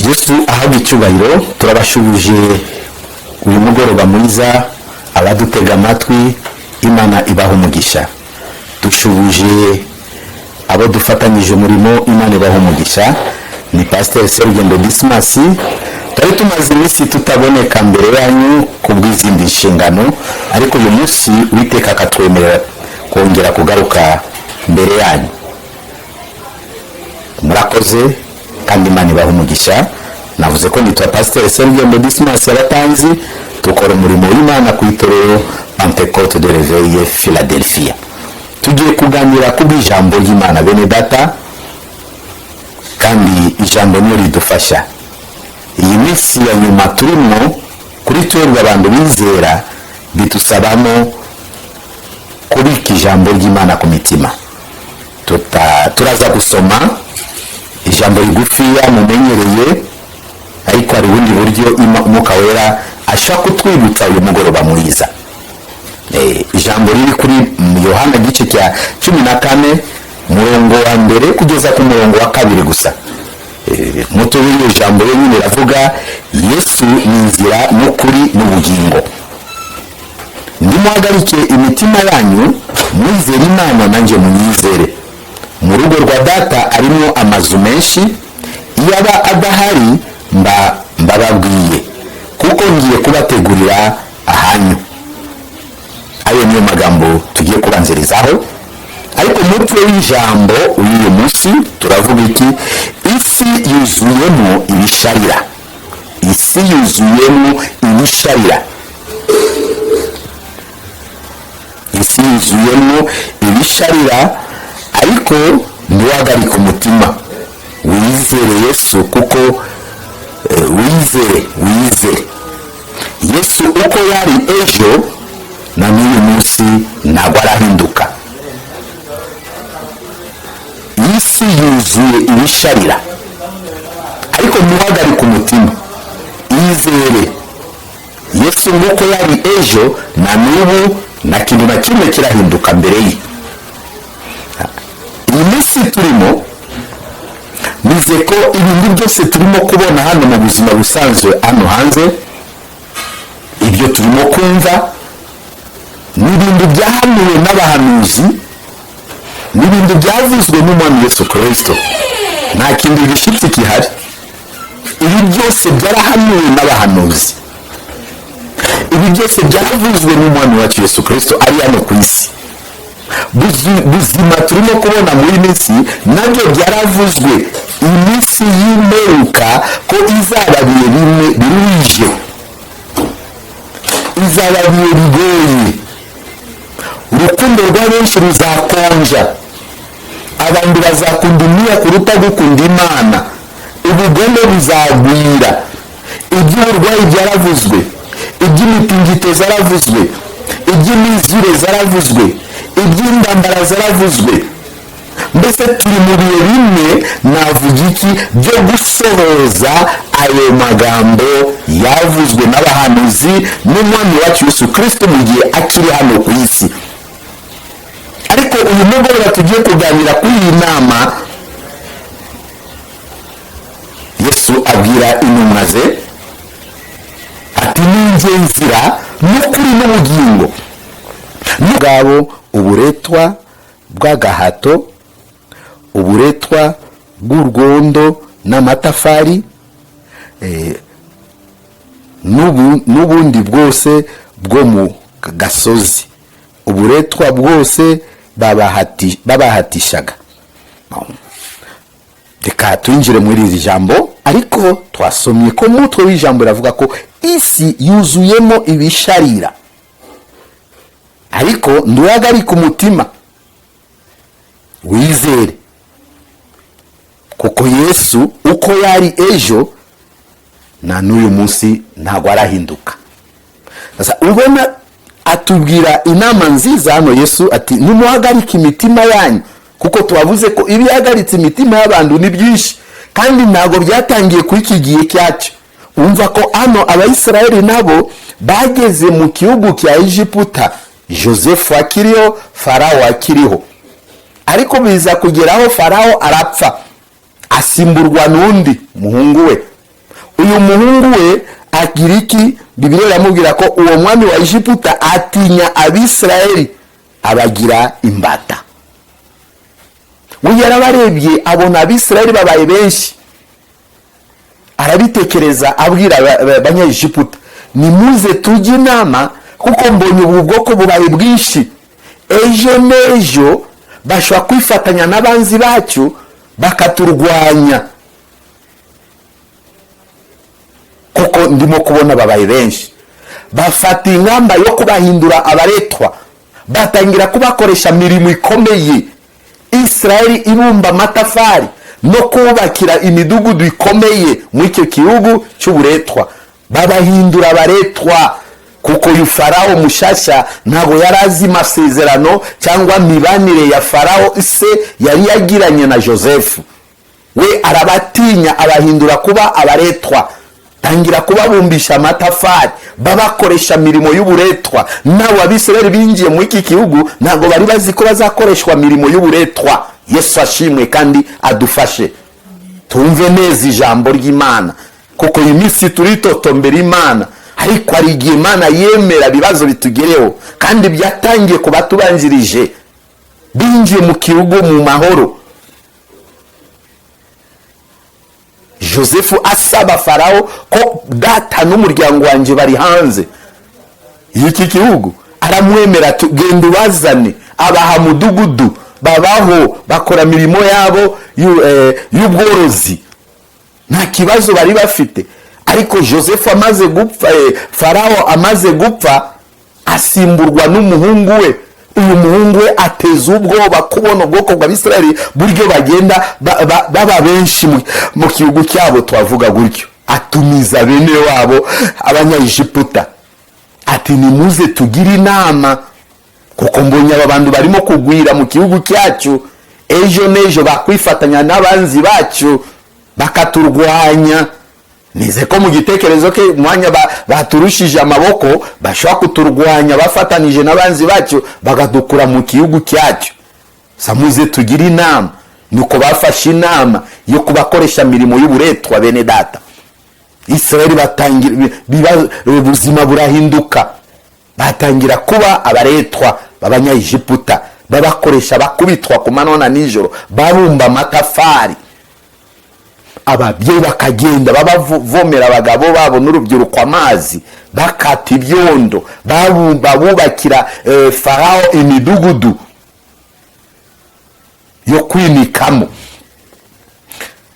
Yesu ahabwa icyubahiro. Turabashubije uyu mugoroba mwiza. Abadutega amatwi, Imana ibaha umugisha. Dushubuje abo dufatanyije umurimo, Imana ibaha umugisha. Ni Pasiteri Serugendo Disimasi. Twari tumaze iminsi tutaboneka mbere yanyu ku bw'izindi nshingano, ariko uyu munsi Uwiteka akatwemerera kongera kugaruka mbere yanyu. Murakoze kandi Imana ibaha umugisha. Navuze ko nitwa Pasiteri Serugendo Disimasi. Abatanzi, dukora umurimo w'Imana ku itorero Pentecôte de Réveil Philadelphia. Tugiye kuganira ku bw'ijambo ry'Imana, bene Data, kandi ijambo niyo ridufasha. Iyi minsi ya nyuma turimo, kuri twebwe abantu bizera, bidusabamo kubika ijambo ry'Imana ku mitima. Turaza gusoma ijambo rigufiya mumenyereye, ariko hari ubundi buryo Umwuka Wera ashaka kutwibutsa uyu mugoroba mwiza. Ijambo riri kuri Yohana igice cya 14, murongo wa mbere kugeza ku murongo wa kabiri gusa. Umutwe w'iryo jambo wenyine iravuga: "Yesu ni inzira n'ukuri n'ubugingo." "Ntimuhagarike imitima yanyu, mwizere Imana, nanjye munyizere. Mu rugo rwa Data harimo amazu menshi. Iyo aba adahari mba mbababwiye, kuko ngiye kubategurira ahanyu." Ayo niyo magambo tugiye kubanzirizaho, ariko umutwe w'ijambo w'uyu munsi turavuga iki? Isi yuzuyemo ibisharira, isi yuzuyemo ibisharira, isi yuzuyemo ibisharira, ariko ntiwahagarike umutima, wizere Yesu, kuko wizere, wizere Yesu uko yari ejo na n'uyu munsi, ntabwo arahinduka. Isi yuzuye ibisharira, ariko ntuhagarike umutima, izere Yesu nk'uko yari ejo na n'ubu, nta kintu na kimwe kirahinduka mbere ye. Iyi minsi turimo, nize ko ibintu byose turimo kubona hano mu buzima busanzwe, hano hanze, ibyo turimo kumva ni ibintu byahanuwe n'abahanuzi, ni ibintu byavuzwe n'Umwami Yesu Kirisito. Nta kintu gishyitsi gihari. Ibi byose byarahanuwe n'abahanuzi, ibi byose byaravuzwe n'Umwami wacu Yesu Kirisito ari hano ku isi. Buzima turimo kubona muri iyi minsi nabyo byaravuzwe, iminsi y'imperuka ko izaba bihe bimwe biruhije, izaba bihe bigoye, urukundo rwa benshi ruzakonja, abantu bazakunda imiya kuruta gukunda Imana, ubugome buzagwira. Iby'uburwayi byaravuzwe, iby'imitingito zaravuzwe, iby'imizure zaravuzwe, iby'indambara zaravuzwe. Mbese turi mu bihe bimwe, navuga iki, byo gusohoza ayo magambo yavuzwe n'abahanuzi n'Umwami wacu Yesu Kirisito mu gihe akiri hano ku isi. Ariko uyu mugoroba tugiye kuganira kuri iyi nama. Yesu abwira intumwa ze ati: "Ninjye nzira n'ukuri n'ubugingo." N'ubwabo uburetwa bw'agahato, uburetwa bw'urwondo n'amatafari, n'ubundi bwose bwo mu gasozi, uburetwa bwose babahatishaga. Reka twinjire muri iri jambo, ariko twasomye ko umutwe w'ijambo iravuga ko isi yuzuyemo ibisharira, ariko ntuhagarike umutima, wizere, kuko Yesu uko yari ejo na n'uyu munsi ntabwo arahinduka. Sasa ubona atubwira inama nziza hano Yesu ati: "Nimuhagarike imitima yanyu," kuko tubavuze ko ibihagaritse imitima y'abantu ni byinshi, kandi ntabwo byatangiye kuri iki gihe cyacu. Wumva ko hano Abayisiraheli nabo bageze mu gihugu cya Egiputa, Joseph akiriho, Farawo akiriho, ariko biza kugeraho Farawo arapfa, asimburwa n'undi muhungu we. Uyu muhungu we agira iki? Bibiliya iramubwira ko uwo mwami wa Egiputa atinya Abisirayeli, abagira imbata. We yarabarebye, abona Abisirayeli babaye benshi, arabitekereza, abwira Abanyegiputa: "Nimuze tujye inama, kuko mbonye ubu bwoko bubaye bwinshi, ejo n'ejo bashobora kwifatanya n'abanzi bacu bakaturwanya, kuko ndimo kubona babaye benshi." Bafata ingamba yo kubahindura abaretwa, batangira kubakoresha imirimo ikomeye. Israeli ibumba amatafari no kubakira imidugudu ikomeye muri icyo gihugu cy'uburetwa. Babahindura abaretwa kuko uyu Farawo mushasha ntabwo yari azi amasezerano cyangwa mibanire ya Farawo se yari yagiranye na Joseph. We arabatinya, abahindura kuba abaretwa, tangira kubabumbisha amatafari, babakoresha imirimo y'uburetwa. Nabo Abisirayeli binjiye muri iki gihugu ntabwo bari bazi ko bazakoreshwa imirimo y'uburetwa. Yesu ashimwe kandi adufashe tumve neza ijambo ry'Imana, kuko iyi minsi turitotombera Imana, ariko hari igihe Imana yemera ibibazo bitugereho, kandi byatangiye ku batubanjirije binjiye mu gihugu mu mahoro. Joseph asaba Farawo ko data n'umuryango wanjye bari hanze y'iki gihugu, aramwemera ati: "Genda ubazane." Abaha mudugudu, babaho, bakora imirimo yabo y'ubworozi, nta kibazo bari bafite. Ariko Joseph amaze gupfa, Farawo amaze gupfa, asimburwa n'umuhungu we. Uyu muhungu we ateza ubwoba kubona ubwoko bwa Bisirayeli buryo bagenda baba benshi mu gihugu cyabo, twavuga gutyo. Atumiza bene wabo Abanyayigiputa, ati: "Nimuze tugire inama, kuko mbonye aba bantu barimo kugwira mu gihugu cyacu, ejo n'ejo bakwifatanya n'abanzi bacu bakaturwanya." Nize ko mu gitekerezo ke umwanya baturushije amaboko, bashobora kuturwanya bafatanije n'abanzi bacu, bakadukura mu gihugu cyacu. Samuze tugire inama. Nuko bafashe inama yo kubakoresha imirimo y'uburetwa. Bene data, Israeli batangira ubuzima burahinduka, batangira kuba abaretwa b'Abanyayigiputa, babakoresha, bakubitwa ku manywa na nijoro, babumba amatafari. Ababyeyi bakagenda babavomera abagabo babo n'urubyiruko amazi, bakata ibyondo, bubakira Farawo imidugudu yo kwinikamo.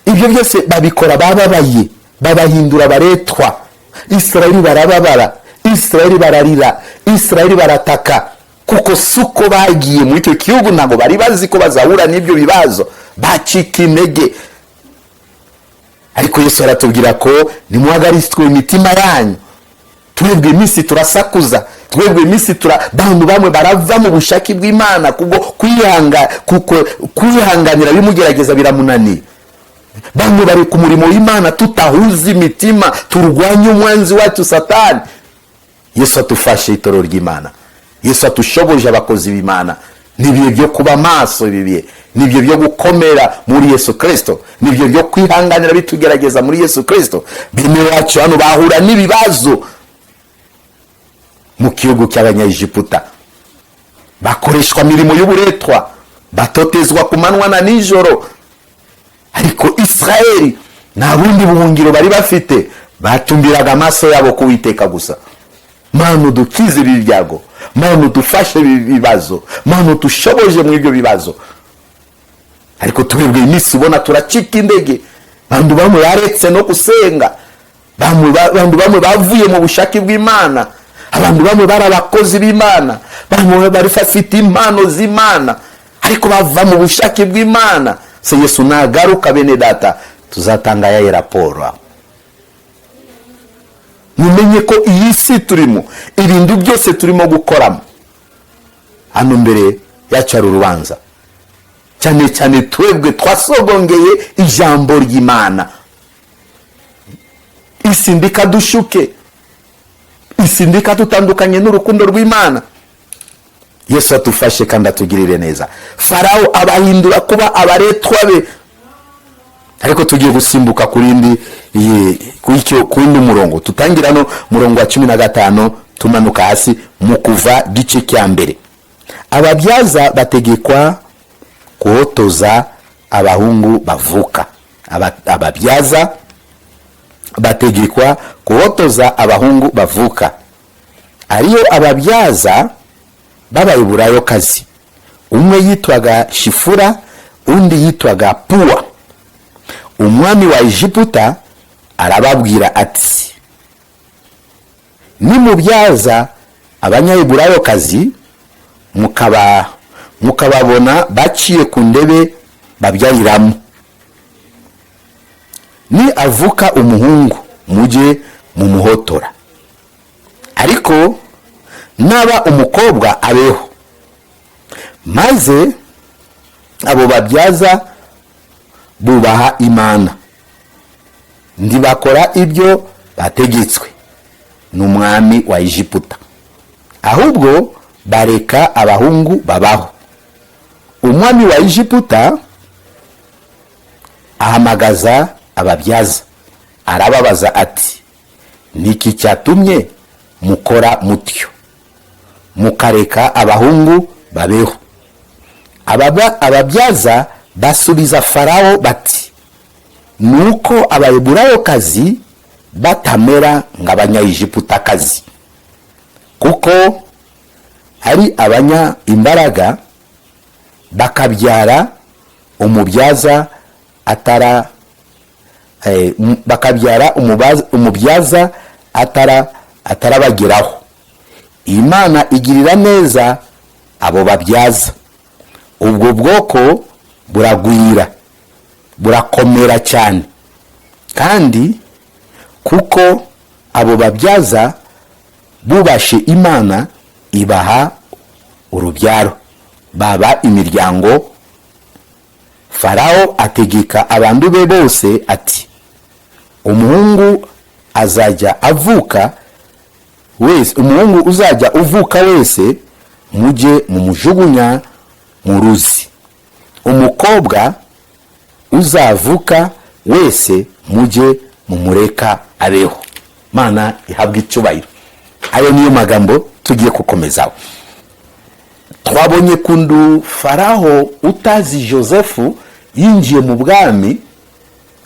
Ibyo byose babikora bababaye, babahindura abaretwa. Israeli barababara, Israeli bararira, Israeli barataka, kuko si uko bagiye muri icyo gihugu ntabwo bari bazi ko bazahura n'ibyo bibazo, bacika intege. Ariko Yesu aratubwira ko nimuhagaritswe imitima yanyu. Twebwe iminsi turasakuza, twebwe iminsi tura bantu bamwe barava mu bushake bw'Imana kubwo kwihanga, kuko kwihanganira bimugerageza biramunaniye. Bamwe bari ku murimo w'Imana tutahuza imitima, turwanye umwanzi wacu Satani. Yesu atufashe, itorero ry'Imana. Yesu atushoboje, abakozi b'Imana. Ni ibihe byo kuba maso, ibi bihe ni ibihe byo gukomera muri Yesu Kirisito, ni ibihe byo kwihanganira bitugerageza muri Yesu Kirisito. Bene wacu hano bahura n'ibibazo mu gihugu cy'Abanyayigiputa, bakoreshwa imirimo y'uburetwa, batotezwa ku manywa na nijoro. Ariko Israeli nta bundi buhungiro bari bafite, batumbiraga amaso yabo ku Witeka gusa. Mana, udukize ibi byago. Mana, udufashe ibi bibazo. Mana, udushoboje muri ibyo bibazo. Ariko twebwe iminsi ubona turacika intege, bantu bamwe baretse no gusenga, bantu bamwe bavuye mu bushake bw'Imana, abantu bamwe bari abakozi b'Imana, bamwe bari bafite impano z'Imana, ariko bava mu bushake bw'Imana. Se Yesu nagaruka, bene data, tuzatanga ayahe raporo? Mumenye ko iyi si turimo, ibintu byose turimo gukoramo hano, mbere yacu hari urubanza, cyane cyane twebwe twasogongeye ijambo ry'Imana. Isi ndikadushuke, isi ndikadutandukanye n'urukundo rw'Imana. Yesu atufashe kandi atugirire neza. Farawo abahindura kuba abaretwa be. Ariko tugiye gusimbuka ku rindi ku wundi murongo. Tutangira no murongo wa 15, tumanuka hasi mu Kuva gice cya 1. Ababyaza bategekwa kuhotoza abahungu bavuka. Ababyaza bategekwa kuhotoza abahungu bavuka. Ariyo ababyaza b'Abaheburayokazi, umwe yitwaga Shifura, undi yitwaga Puwa. Umwami wa Egiputa arababwira ati: "Nimubyaza Abanyaheburayokazi mukababona baciye ku ndebe babyariramo, ni avuka umuhungu mujye mumuhotora, ariko naba umukobwa abeho." Maze abo babyaza bubaha Imana, ntibakora ibyo bategetswe n'umwami wa Egiputa, ahubwo bareka abahungu babaho. Umwami wa Egiputa ahamagaza ababyaza, arababaza ati: "Niki cyatumye mukora mutyo, mukareka abahungu babeho?" Ababyaza basubiza Farawo bati: "Nuko Abaheburayokazi batamera nk'Abanyayegiputakazi, kuko ari abanya imbaraga, bakabyara umubyaza atara bakabyara umubyaza atarabageraho. Imana igirira neza abo babyaza, ubwo bwoko buragwira, burakomera cyane. Kandi kuko abo babyaza bubashe Imana, ibaha urubyaro, baba imiryango." Farawo ategeka abantu be bose ati: "Umuhungu azajya avuka wese, umuhungu uzajya uvuka wese, mujye mumujugunya mu ruzi, umukobwa uzavuka wese mujye mumureka abeho." Mana ihabwa icyubahiro. Ayo niyo magambo tugiye gukomezaho. Twabonye kundu Faraho utazi Josefu yinjiye mu bwami,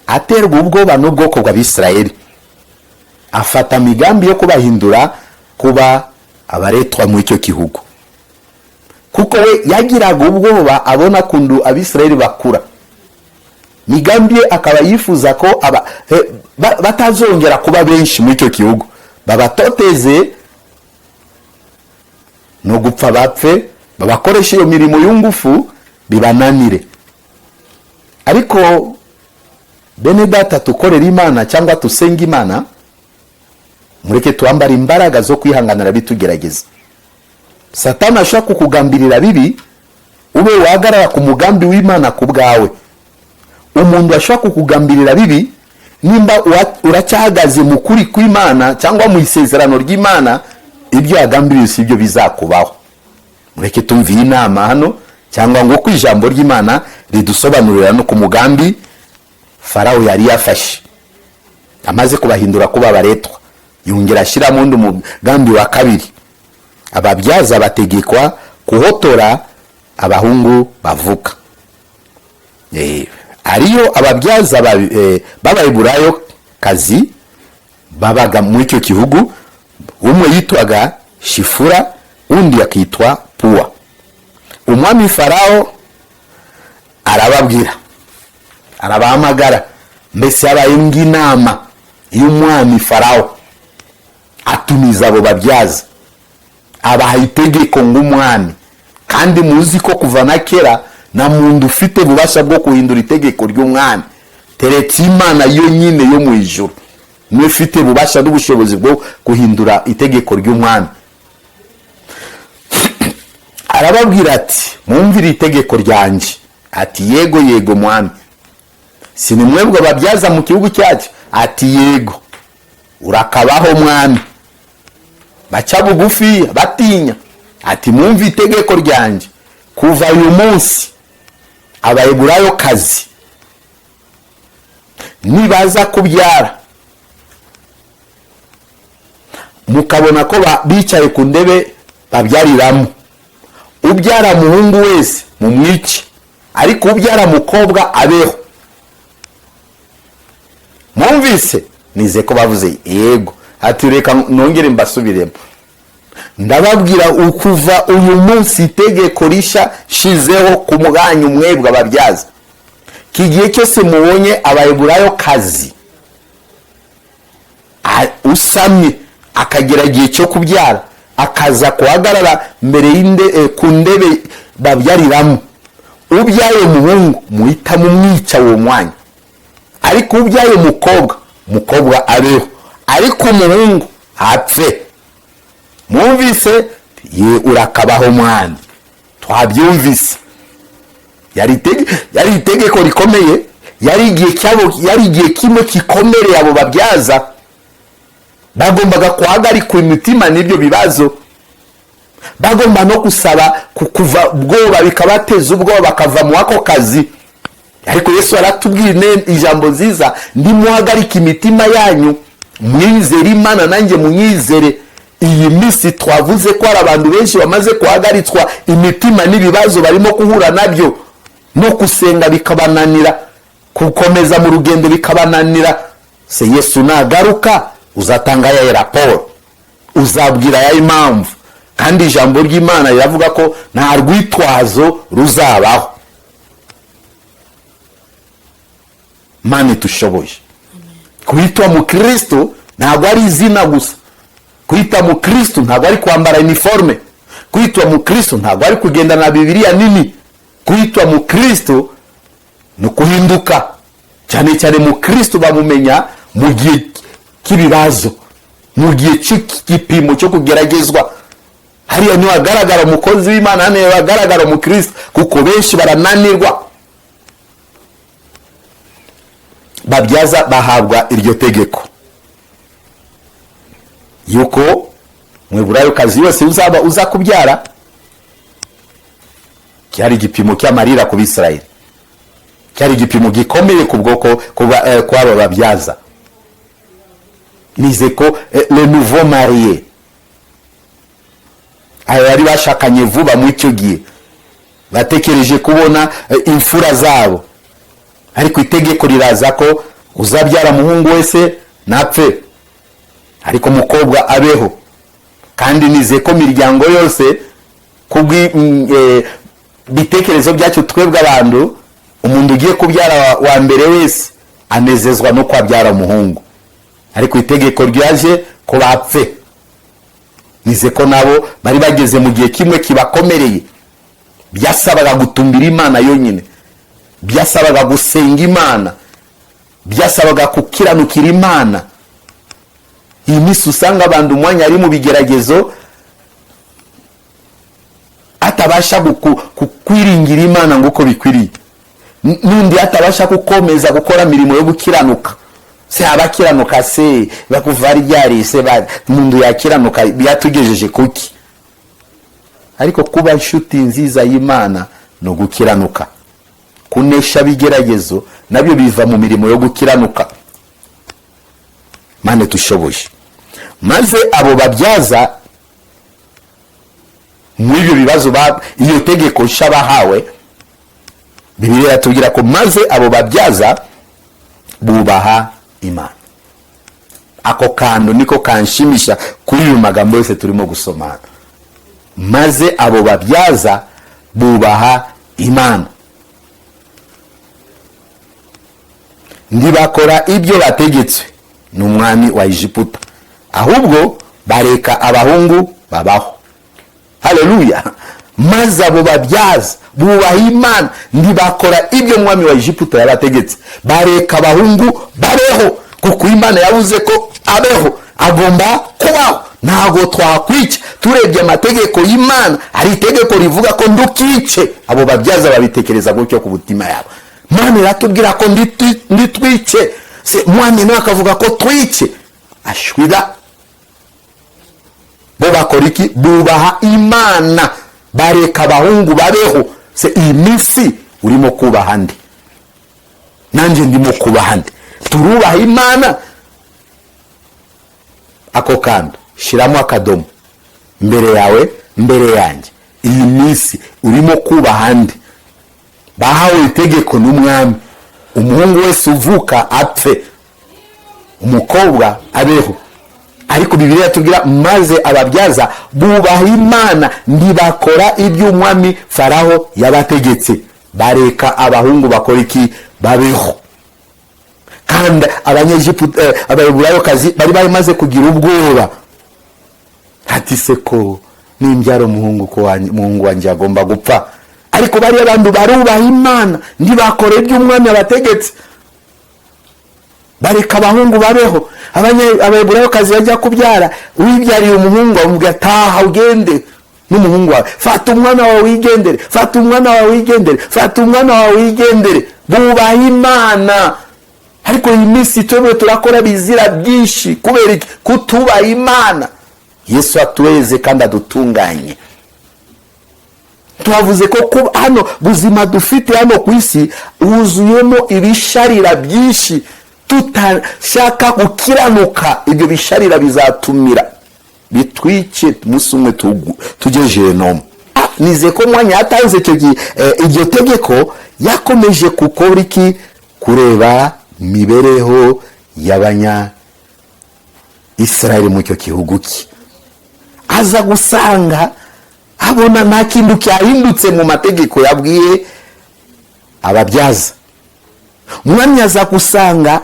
aterwa ubwoba n'ubwoko bw'Abisirayeli, afata imigambi yo kubahindura kuba abaretwa muri icyo gihugu, kuko we yagiraga ubwoba abona kundu Abisirayeli bakura. Migambi ye akaba yifuza ko batazongera kuba benshi muri icyo gihugu, babatoteze no gupfa bapfe, babakoresha iyo mirimo y'ingufu bibananire. Ariko bene data tukorera Imana cyangwa tusenga Imana, mureke twambare imbaraga zo kwihanganira bitugerageza. Satani ashobora kukugambirira bibi, ube wahagarara ku mugambi w'Imana ku bwawe. Umuntu ashobora kukugambirira bibi, nimba uracyahagaze mu kuri kw'Imana cyangwa mu isezerano ry'Imana, ibyo yagambiriye si ibyo bizakubaho. Mureke tumve iyi nama hano, cyangwa ngo ko ijambo ry'Imana ridusobanurira no ku mugambi Farawo yari yafashe amaze kubahindura kuba abaretwa, yongera ashyiramo undi mugambi wa kabiri. Ababyaza bategekwa kuhotora abahungu bavuka. Ariyo ababyaza b'Abaheburayo kazi babaga muri icyo gihugu, umwe yitwaga Shifura, undi akitwa Puwa. Umwami Farawo arababwira, arabahamagara, mbese habaye inama y'umwami Farawo, atumiza abo babyaza, abaha itegeko ng'umwami. Kandi muzi ko kuva na kera nta muntu ufite ububasha bwo guhindura itegeko ry'umwami, teretse Imana yo nyine yo mu ijuru niyo ifite ububasha n'ubushobozi bwo guhindura itegeko ry'umwami. Arababwira ati: "Mwumvire itegeko ryanjye." Ati: "Yego, yego, mwami." "Si ni mwebwe babyaza mu gihugu cyacu?" Ati: "Yego." "Urakabaho, mwami." Baca bugufi batinya. Ati: "Mwumve itegeko ryanjye. Kuva uyu munsi Abaheburayo kazi Nibaza kubyara, mukabona ko bicaye ku ndebe babyariramo, ubyara muhungu wese mumwice, ariko ubyara mukobwa abeho. Mwumvise? Nize ko bavuze yego. Ati: "Reka nongere mbasubiremo. Ndababwira ukuva uyu munsi itegeko risha shizeho ku mwanya mwebwe ababyaza: kigihe cyose mubonye Abaheburayo kazi usamye, akagera igihe cyo kubyara, akaza guhagarara mbere ku ndebe babyariramo, ubyaye umuhungu muhita mumwica uwo mwanya, ariko ubyaye umukobwa, umukobwa abeho, ariko umuhungu apfe. Mwumvise?" Ye, urakabaho mwana, twabyumvise. Yari itegeko rikomeye, yari igihe cyabo, yari igihe kimwe gikomereye. Abo babyaza bagombaga guhagarikwa imitima n'ibyo bibazo, bagomba no gusaba kuva ubwoba, bikabateza ubwoba, bakava mu ako kazi. Ariko Yesu aratubwira ijambo nziza: "Ndimuhagarika imitima yanyu, mwizere Imana, nanjye munyizere." Iyi minsi twavuze ko hari abantu benshi bamaze guhagaritswa imitima n'ibibazo barimo guhura nabyo, no gusenga bikabananira, gukomeza mu rugendo bikabananira. Se Yesu nagaruka uzatanga ya raporo? Uzabwira ya impamvu? Kandi ijambo ry'Imana riravuga ko nta rwitwazo ruzabaho. Mani tushoboye kwitwa mukristo ntabwo ari izina gusa. Kwita mukristo ntabwo ari kwambara uniforme. Kwitwa mukristo ntabwo ari kugendana na Bibiliya nini. Kwitwa mukristo ni ukuhinduka. Cyane cyane mukristo bamumenya mu gihe cy'ibibazo, mu gihe cy'igipimo cyo kugeragezwa. Hariya niho hagaragara umukozi w'Imana, hano hagaragara umukristo, kuko benshi barananirwa. Babyaza bahabwa iryo tegeko yuko kazi yose uzaba uza kubyara. Cyari igipimo cy'amarira ku Bisirayeli, cyari igipimo gikomeye ku bwoko kw'aba babyaza. Nize ko le nouveau marié, aba bari bashakanye vuba muri icyo gihe, batekereje kubona imfura zabo, ariko itegeko riraza ko uzabyara umuhungu wese napfe, ariko umukobwa abeho. Kandi nize ko imiryango yose, kubw'ibitekerezo byacu twebwe abantu, umuntu ugiye kubyara wa mbere wese anezezwa no abyara umuhungu, ariko itegeko ryaje ko bapfe. Nize ko nabo bari bageze mu gihe kimwe kibakomereye, byasabaga gutumbira Imana yonyine, byasabaga gusenga Imana, byasabaga gukiranukira Imana. Iyi minsi usanga abantu umwanya ari mu bigeragezo atabasha kwiringira Imana ngo uko bikwiriye, n'undi atabasha gukomeza gukora imirimo yo gukiranuka. Se abakiranuka se bakuva ryari? Se umuntu yakiranuka byatugejeje kuki? Ariko kuba inshuti nziza y'Imana ni ugukiranuka. Kunesha bigeragezo nabyo biva mu mirimo yo gukiranuka. Mane tushoboye. Maze abo babyaza muri ibyo bibazo, iyo tegeko nshya bahawe, Bibiliya iratubwira ko maze abo babyaza bubaha Imana. Ako kantu niko kanshimisha kuri uyu magambo yose turimo gusomana. Maze abo babyaza bubaha Imana, ntibakora ibyo bategetswe n'umwami wa Egiputa, ahubwo bareka abahungu babaho. Haleluya! Maze abo babyaza bubaha Imana, ntibakora ibyo umwami wa Egiputa yabategetse, bareka abahungu babeho, kuko Imana yavuze ko abeho, agomba kubaho. Ntabwo twakwica turebye amategeko y'Imana. Hari itegeko rivuga ko ndukice. Abo babyaza babitekereza gutyo ku mutima yabo: Imana iratubwira ko nditwice, se mwami nawe akavuga ko twice. Ashwira! Bo bakora iki? Bubaha Imana, bareka abahungu babeho. Se iyi minsi urimo kubaha nde? Nanjye ndimo kubaha nde? Turubaha Imana. Ako kantu shyiramo akadomo mbere yawe, mbere yanjye. Iyi minsi urimo kubaha nde? Bahawe itegeko n'umwami: umuhungu wese uvuka apfe, umukobwa abeho. Ariko Bibiliya tubwira: maze ababyaza bubaha Imana, ntibakora ibyo umwami Faraho yabategetse, bareka abahungu bakora iki? Babeho. Kandi Abanyegiputa, Abaheburayokazi bari bamaze kugira ubwoba, ati: "Se ko nimbyara umuhungu, ko umuhungu wanjye agomba gupfa?" Ariko bariya bantu barubaha Imana, ntibakora ibyo umwami yabategetse, bareka abahungu babeho. Abaheburayokazi bajya kubyara, wibyariye umuhungu bamubwira: "Taha ugende n'umuhungu wawe, fata umwana wawe wigendere, fata umwana wawe wigendere, fata umwana wawe wigendere." Bubaha Imana. Ariko iyi minsi twebwe turakora bizira byinshi. Kubera iki? Kutubaha Imana. Yesu atuweze kandi adutunganye. Tuhavuze ko kuba hano, buzima dufite hano ku isi wuzuyemo ibisharira byinshi. Tutashaka gukiranuka, ibyo bisharira bizatumira bitwice, umunsi umwe tujye jenomu. Nizeye ko umwanya yatanze icyo gihe iryo tegeko, yakomeje gukora iki? Kureba imibereho y'abanya Israel mu icyo gihugu cye, aza gusanga abona nta kintu cyahindutse mu mategeko yabwiye ababyaza. Umwami aza gusanga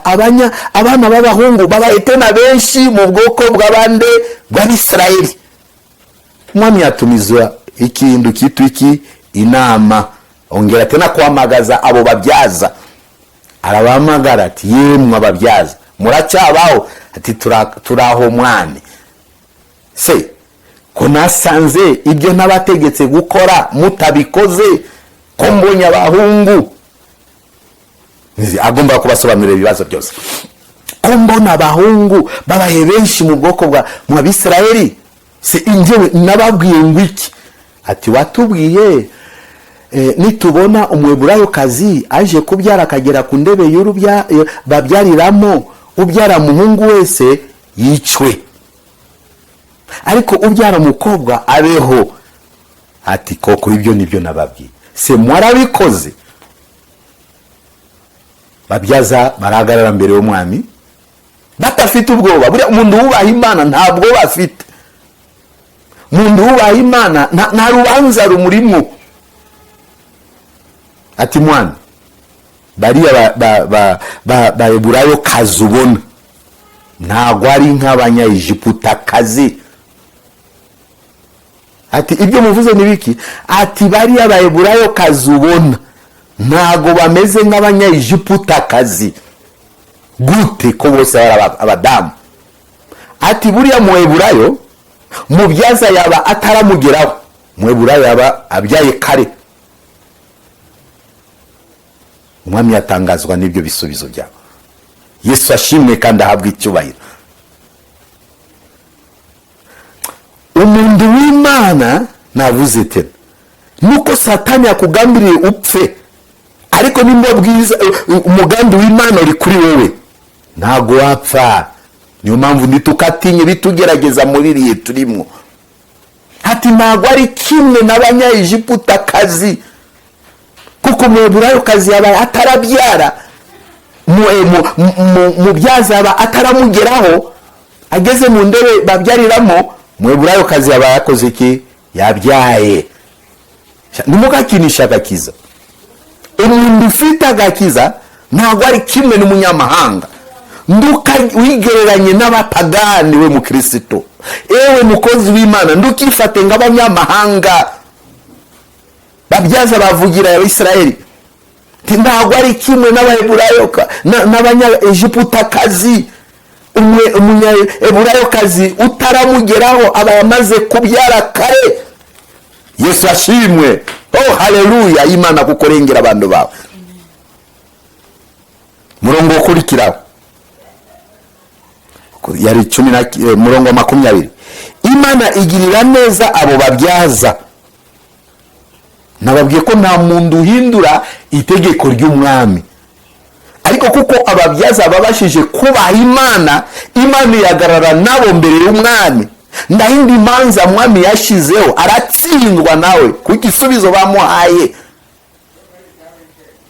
abana b'abahungu babaye tena benshi mu bwoko bw'abande? Bw'Abisirayeli. Umwami yatumiza ikintu cyitwa iki? Inama. Ongera tena kuhamagaza abo babyaza, arabahamagara ati: "Yemwe ababyaza, muracyabaho?" Ati: "Turaho mwami." "Se ko nasanze ibyo nabategetse gukora mutabikoze, ko mbonye abahungu?" Agomba kubasobanurira ibibazo byose. "Ko mbona abahungu babaye benshi mu bwoko bwa mu Abisirayeli, se ingewe nababwiye ngo iki?" Ati: "Watubwiye nitubona Umuheburayokazi aje kubyara, akagera ku ndebe y'urubya babyariramo, ubyara umuhungu wese yicwe, ariko ubyara umukobwa abeho." Ati: "Koko ibyo nibyo nababwiye. Se mwarabikoze?" Babyaza barahagarara mbere y'umwami badafite ubwoba. Buriya umuntu wubaha Imana nta bwoba afite. Umuntu wubaha Imana nta rubanza rumurimo. Ati: "Mwana, bariya Baheburayo kazi ubona ntabwo ari nk'Abanyayejiputakazi." Ati: "Ibyo muvuze ni biki?" Ati: "Bariya Baheburayo kazi ubona ntabwo bameze nk'Abanyayejiputakazi." "Gute, ko bose bari abadamu?" Ati: "Buriya Muheburayo mubyaza yaba ataramugeraho, Muheburayo yaba abyaye kare." Umwami yatangazwa n'ibyo bisubizo byabo. Yesu ashimwe kandi ahabwa icyubahiro. Umuntu w'Imana, navuze tena, nuko Satani yakugambiriye upfe, ariko nimba bwiza umugambi w'Imana uri kuri wowe, ntabwo wapfa. Niyo mpamvu ntitukatinye bitugerageza muri iriya turimo. Ati: "Ntabwo ari kimwe n'Abanyayejiputakazi, kuko Umuheburayokazi yabaye atarabyara, mubyaza aba ataramugeraho, ageze mu ndebe babyariramo, Umuheburayokazi yaba yakoze iki? Yabyaye." Ntimugakinishe agakiza. Umuntu ufite agakiza ntabwo ari kimwe n'umunyamahanga. Nduka wigereranye n'abapagani. We mukristo, ewe mukozi w'Imana, ndukifate nk'abanyamahanga. Babyaza bavugira Abisirayeli, ntabwo ari kimwe n'Abaheburayo n'Abanyayejiputakazi. Umunyaheburayokazi utaramugeraho aba yamaze kubyara kare. Yesu ashimwe. Oh, haleluya! Imana kuko rengera abantu bawe. Murongo ukurikiraho yari 10 na murongo wa 20: Imana igirira neza abo babyaza. Nababwiye ko nta muntu uhindura itegeko ry'umwami. Ariko kuko ababyaza babashije kubaha Imana, Imana ihagarara nabo mbere y'umwami. Ndahindi imanza mwami yashyizeho, aratsindwa nawe ku gisubizo bamuhaye,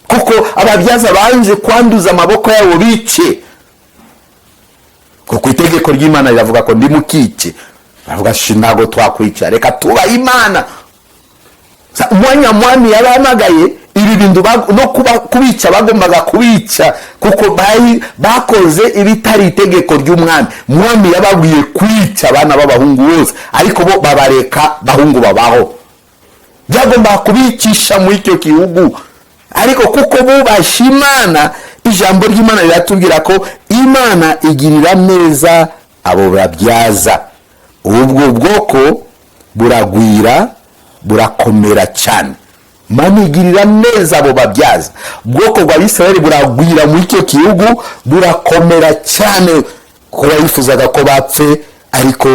kuko ababyaza banze kwanduza amaboko yabo bice, kuko itegeko ry'Imana riravuga ko ndimukice. Baravuga: "Shi, ntabwo twakwica, reka tubahe Imana." Umwanya mwami yabahamagaye ibi bintu no kubica, bagombaga kubica kuko bakoze ibitari itegeko ry'umwami. Mwami yababwiye kwica abana b'abahungu bose, ariko bo babareka bahungu babaho. Byagombaga kubicisha muri icyo gihugu, ariko kuko bubasha Imana, ijambo ry'Imana riratubwira ko Imana igirira neza abo babyaza. Ubwo bwoko buragwira, burakomera cyane. Imana igirira neza abo babyaza, ubwoko bwa Israheli buragwira muri icyo gihugu, burakomera cyane, kuko bifuzaga ko bapfe, ariko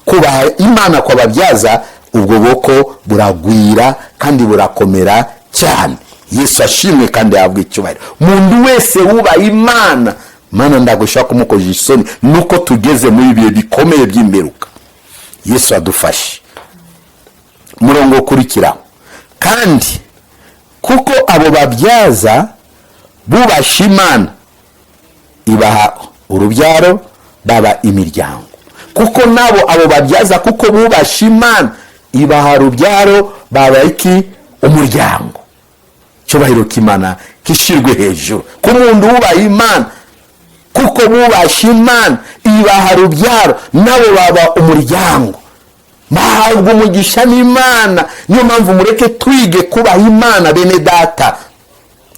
kubaha Imana kw'ababyaza, ubwo bwoko buragwira kandi burakomera cyane. Yesu ashimwe kandi ahabwa icyubahiro. Umuntu wese wubaha Imana, Imana ntabwo ishobora kumukoza isoni, nuko tugeze muri ibihe bikomeye by'imperuka. Yesu adufashe. Umurongo ukurikiraho: kandi kuko abo babyaza bubasha Imana, ibaha urubyaro, baba imiryango. Kuko nabo abo babyaza, kuko bubasha Imana, ibaha urubyaro, baba iki? Umuryango. Icyubahiro cy'Imana kishyirwe hejuru ku muntu wubaha Imana. Kuko bubasha Imana, ibaha urubyaro, nabo baba umuryango, bahabwa umugisha n'Imana. Niyo mpamvu mureke twige kubaha Imana, bene data,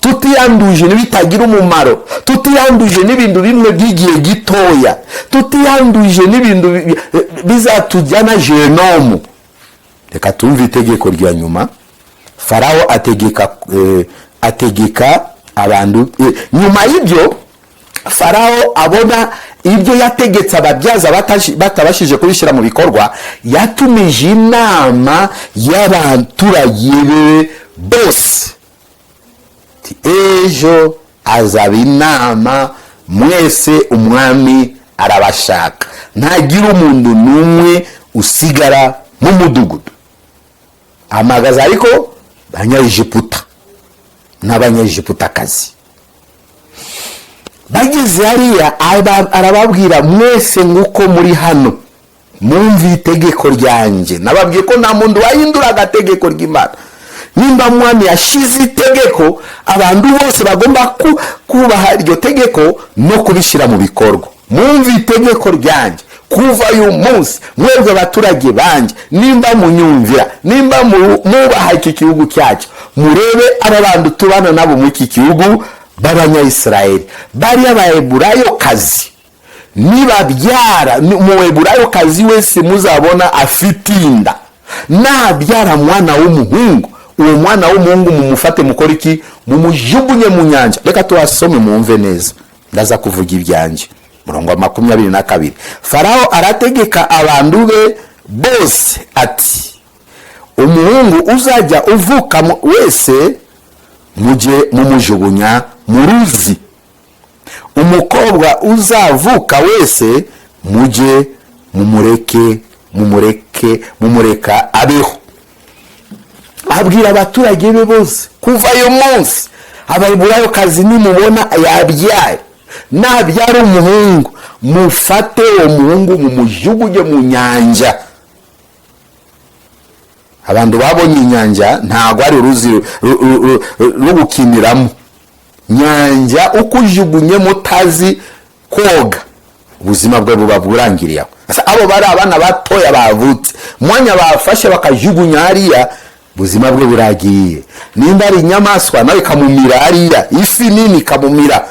tutiyanduje n'ibitagira umumaro, tutiyanduje n'ibintu bimwe by'igihe gitoya, tutiyanduje n'ibintu bizatujyana jenomu. Reka tumve itegeko rya nyuma. Farawo ategeka abantu. Nyuma y'ibyo, Farawo abona ibyo yategetse ababyaza batabashije kubishyira mu bikorwa, yatumije inama y'abaturage be bose. Ati: "Ejo azaba inama, mwese umwami arabashaka, ntagira umuntu n'umwe usigara mu mudugudu." Ahamagaza ariko Abanyayegiputa n'Abanyayegiputakazi. Bageze hariya, arababwira: "Mwese nk'uko muri hano, mwumve itegeko ryanjye. Nababwiye ko nta muntu wahindura agategeko ry'Imana. Nimba mwami yashize itegeko, abantu bose bagomba kubaha iryo tegeko no kubishyira mu bikorwa. Mwumve itegeko ryanjye: kuva uyu munsi, mwebwe abaturage banjye, nimba munyumvira, nimba mubaha iki gihugu cyacu, murebe aba bantu tubana nabo muri iki gihugu b'Abanyayisirayeli, bariya Baheburayokazi, nibabyara, Umuheburayokazi wese muzabona afite inda, nabyara mwana w'umuhungu, uwo mwana w'umuhungu mumufate, mukore iki? Mumujugunye mu nyanja." Reka tuhasome mwumve neza, ndaza kuvuga ibyanjye. Murongo wa 22: Farawo arategeka abantu be bose ati: "Umuhungu uzajya uvuka wese mujye mumujugunya mu ruzi, umukobwa uzavuka wese mujye mumureke mumureke mumureka abeho." Abwira abaturage be bose: kuva ayo munsi, Abaheburayokazi nimubona yabyaye, nabyara umuhungu, mufate uwo muhungu mumujugunye mu nyanja. Abantu babonye inyanja, ntabwo ari uruzi rwo gukiniramo. Nyanja uko ujugunyemo utazi koga, ubuzima bwe buba burangiriye aho. Abo bari abana batoya bavutse, umwanya bafashe bakajugunya hariya, ubuzima bwe buragiye. Nimba ari inyamaswa, nawe ikamumira hariya, ifi nini ikamumira.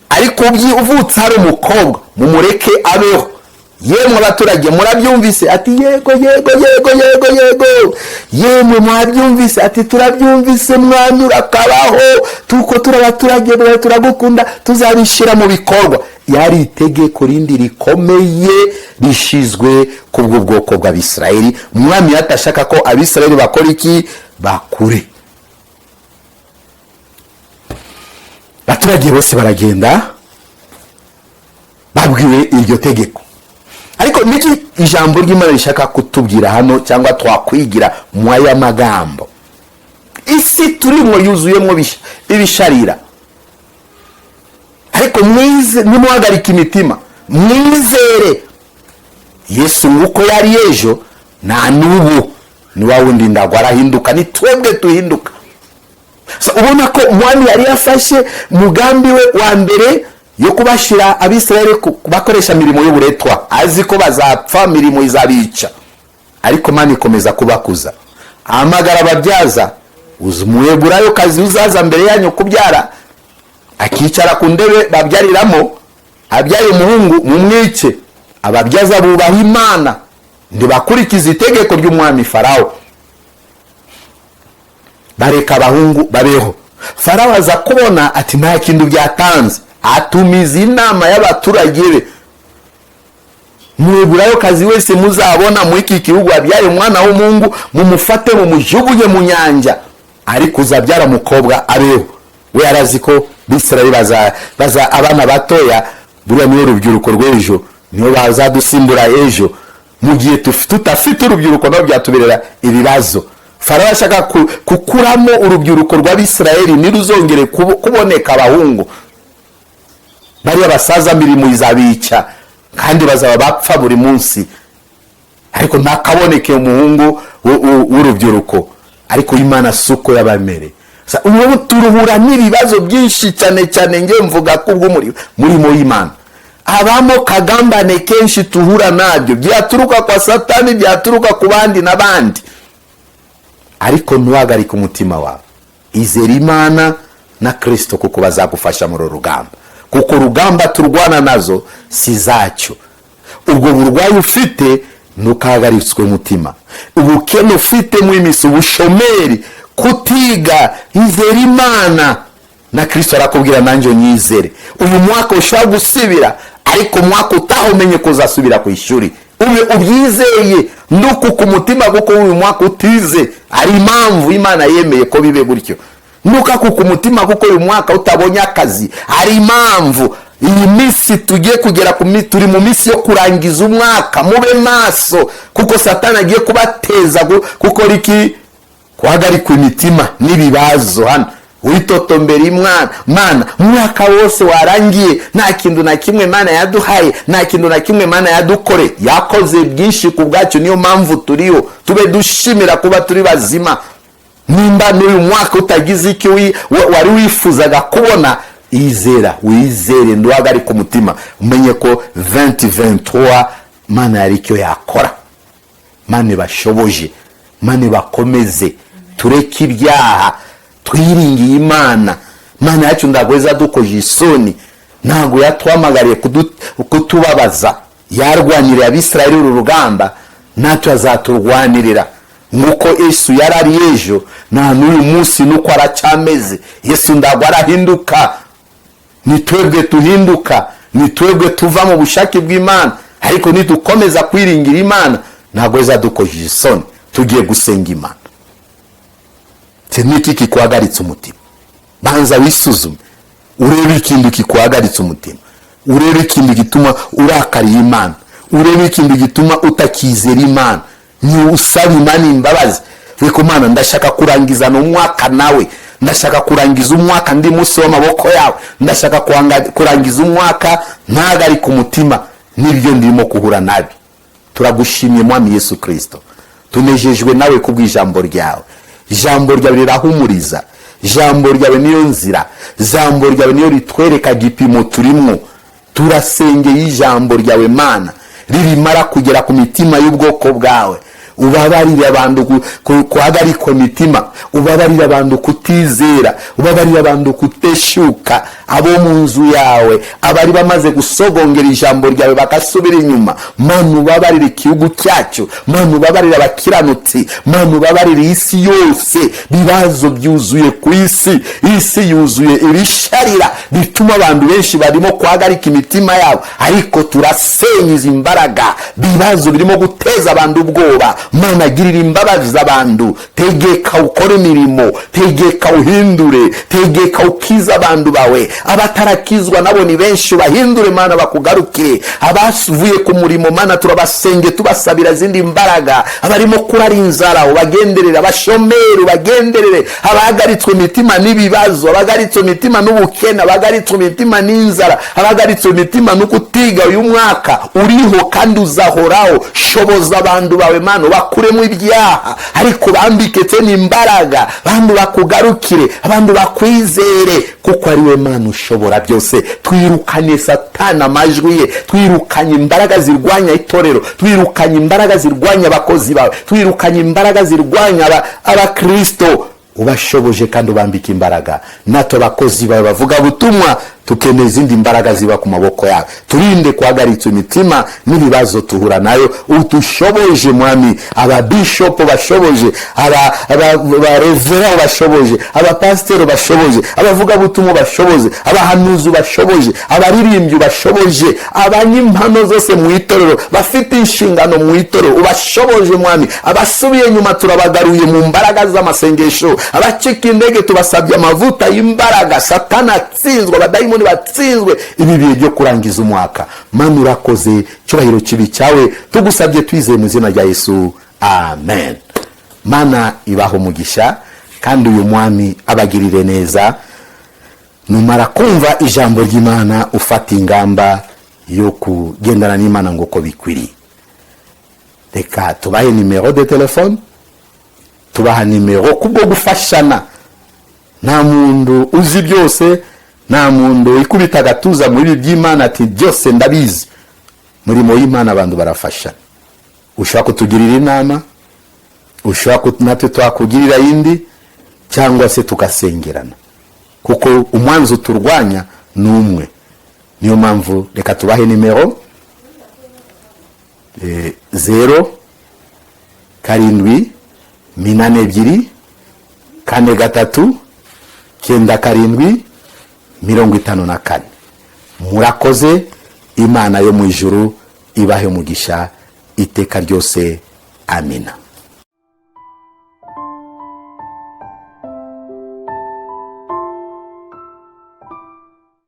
Ariko uvutse hari umukobwa, mumureke abeho. Yemwe abaturage, murabyumvise? Ati: "Yego, yego, yego, yego, yego." Yemwe mwabyumvise? Ati: "Turabyumvise, mwami, urakabaho, tuko turi abaturage bawe, turagukunda, tuzabishyira mu bikorwa." Yari itegeko rindi rikomeye rishizwe ku bw'ubwoko bw'Abisirayeli. Umwami yatashaka ko Abisirayeli bakora iki? Bakure. Abaturage bose barabyumva, bati: "Yego, yego, yego, yego, yego." Abaturage bose baragenda babwiwe iryo tegeko. Ariko niki ijambo ry'Imana rishaka kutubwira hano, cyangwa twakwigira mu aya magambo? Isi turimo yuzuyemo ibisharira, ariko mwize, nimuhagarike imitima, mwizere Yesu. Nguko yari ejo nta n'ubu, ni wa wundi, ntabwo arahinduka, ni twebwe tuhinduka. So, ubona ko umwami yari yafashe umugambi we wa mbere yo kubashyira Abisirayeli bakoresha imirimo y'uburetwa, azi ko bazapfa, imirimo izabica, ariko Mana ikomeza kubakuza. Ahamagara ababyaza: "Uzi umuheburayo kazi uzaza mbere yanyu kubyara, akicara ku ndebe babyariramo, abyaye umuhungu mumwice." Ababyaza bubaha Imana, ntibakurikiza itegeko ry'umwami Farawo, bareka abahungu babeho. Farawo aza kubona ati nta kintu byatanze, atumiza inama y'abaturage be: "Muheburayo kazi wese muzabona muri iki gihugu abyaye umwana w'umuhungu, mumufate mumujugunye mu nyanja, ariko uzabyara umukobwa abeho." We arazi ko Bisirayeli baza abana batoya, buriya niyo rubyiruko rw'ejo, niyo bazadusimbura ejo. Mu gihe tutafite urubyiruko nabo byatuberera ibibazo. Farawo ashaka gukuramo urubyiruko rw'Abisirayeli, ntiruzongere kuboneka abahungu. Bariya basaza mirimo izabica kandi bazaba bapfa buri munsi, ariko ntakaboneke umuhungu w'urubyiruko. Ariko Imana si uko yabamereye. Ubu turuhura n'ibibazo byinshi cyane cyane, nge mvuga ko ubw'umurimo w'Imana habamo kagambane kenshi tuhura nabyo, byaturuka kwa Satani, byaturuka ku bandi n'abandi, ariko ntuhagarike umutima wawe. Izera Imana na Kirisito, kuko bazagufasha muri uru rugamba, kuko urugamba turwana nazo si zacyo. Ubwo burwayi ufite, ntukahagaritswe umutima. Ubukene ufite mu iminsi, ubushomeri, kutiga, izera Imana na Kirisito. Arakubwira nanjye unyizere. Uyu mwaka ushobora gusibira, ariko umwaka utaha umenye ko uzasubira ku ishuri, ube ubyizeye nduku ku mutima, kuko uyu mwaka utize ari impamvu Imana yemeye ko bibe gutyo. Ntukakuke umutima kuko uyu mwaka utabonye akazi, hari impamvu. Iyi minsi tugiye kugera ku turi mu minsi yo kurangiza umwaka, mube maso, kuko Satani agiye kubateza gukora iki? Guhagarikwa imitima n'ibibazo. Hano witotombera imwana Mana, umwaka wose warangiye nta kintu na kimwe Mana yaduhaye, nta kintu na kimwe Mana yadukore. Yakoze byinshi ku bwacu, niyo mpamvu turiho. Tube dushimira kuba turi bazima. Nimba n'uyu mwaka utagize icyo wari wifuzaga kubona, izera, wizere, nduhagarike umutima, umenye ko 2023 Mana yari icyo yakora. Mana bashoboje, Mana bakomeze, tureke ibyaha, twiringiye Imana. Mana yacu ntabwo izadukoje isoni, ntabwo yatwamagariye kutubabaza. Yarwaniriye Abisirayeli uru rugamba, natwe azaturwanirira. Nk'uko Yesu yari ari ejo, nta n'uyu munsi nuko aracyameze. Yesu ntabwo arahinduka, ni twebwe tuhinduka, ni twebwe tuva mu bushake bw'Imana. Ariko nidukomeza kwiringira Imana, ntabwo izadukojeje isoni. Tugiye gusenga Imana. Niki kikuhagaritse umutima? Banza wisuzume, urebe ikintu kikuhagaritse umutima, urebe ikintu gituma urakariye Imana, urebe ikintu gituma utakizera Imana. Ni usaba Imana imbabazi. Reka Mana, ndashaka kurangiza umwaka nawe, ndashaka kurangiza umwaka ndi munsi w'amaboko yawe, ndashaka kurangiza umwaka ntahagarike umutima n'ibyo ndimo guhura nabi. Turagushimye Mwami Yesu Kirisito, tunejejwe nawe kubw'ijambo ryawe. Ijambo ryawe rirahumuriza, ijambo ryawe niyo nzira, ijambo ryawe niyo ritwereka igipimo turimo. Turasengeye ijambo ryawe Mana, ririmara kugera ku mitima y'ubwoko bwawe. Ubabarire abantu guhagarikwa imitima, ubabarire abantu kutizera, ubabarire abantu kuteshuka, abo mu nzu yawe, abari bamaze gusogongera ijambo ryawe bagasubira inyuma. Mana, ubabarire igihugu cyacu, Mana, ubabarire abakiranutsi, Mana, ubabarire isi yose. Ibibazo byuzuye ku isi, isi yuzuye ibisharira bituma abantu benshi barimo guhagarika imitima yabo, ariko turasenya izi mbaraga, bibazo birimo guteza abantu ubwoba. Mana, girira imbabazi abantu, tegeka ukore imirimo, tegeka uhindure, tegeka ukize abantu bawe. Abatarakizwa nabo ni benshi, bahindure Mana, bakugarukire. Abavuye ku murimo, Mana, turabasenge, tubasabira izindi mbaraga. Abarimo kurara inzara ubagenderere, abashomeri ubagenderere, abahagaritswe imitima n'ibibazo, abahagaritswe imitima n'ubukene, abahagaritswe imitima n'inzara, abahagaritswe imitima no kutiga, uyu mwaka uriho kandi uzahoraho. Shoboza abantu bawe Mana, bakuremo ibyaha, ariko bambike n'imbaraga, abantu bakugarukire, abantu bakwizere, kuko ari we Mana ushobora byose. Twirukanye Satani, amajwi ye, twirukanye imbaraga zirwanya itorero, twirukanye imbaraga zirwanya abakozi bawe, twirukanye imbaraga zirwanya abakristo. Ubashoboje kandi ubambika imbaraga. Natwe abakozi bawe bavuga butumwa tukeneye izindi mbaraga ziba ku maboko yawe. Turinde guhagaritsa imitima n'ibibazo tuhura nayo. Utushoboje Mwami, ababishopu bashoboje, abarevera bashoboje, abapasiteri bashoboje, abavugabutumwa bashoboje, abahanuzi bashoboje, abaririmbyi bashoboje, abanyimpano zose mu itorero bafite inshingano mu itorero ubashoboje Mwami. Abasubiye inyuma turabagaruye mu mbaraga z'amasengesho, abacika intege tubasabye amavuta y'imbaraga. Satana atsinzwe, abadayimoni batsinzwe ibi bihe byo kurangiza umwaka. Mana, urakoze, cyubahiro kibi cyawe. Tugusabye twizeye mu izina rya Yesu, amen. Mana ibaho umugisha, kandi uyu mwami abagirire neza. Numara kumva ijambo ry'Imana, ufata ingamba yo kugendana n'Imana ngo uko bikwiriye. Reka tubahe numéro de téléphone, tubaha nimero kubwo gufashana. Nta muntu uzi byose, nta muntu ikubita agatuza muri ibi by'Imana ati byose ndabizi. Murimo w'Imana abantu barafashana. Ushobora kutugirira inama, ushobora natwe twakugirira indi, cyangwa se tugasengerana, kuko umwanzi uturwanya ni umwe. Niyo mpamvu reka tubahe nimero: 0782 43 97 54. Murakoze, Imana yo mu ijuru ibahe umugisha iteka ryose, amina.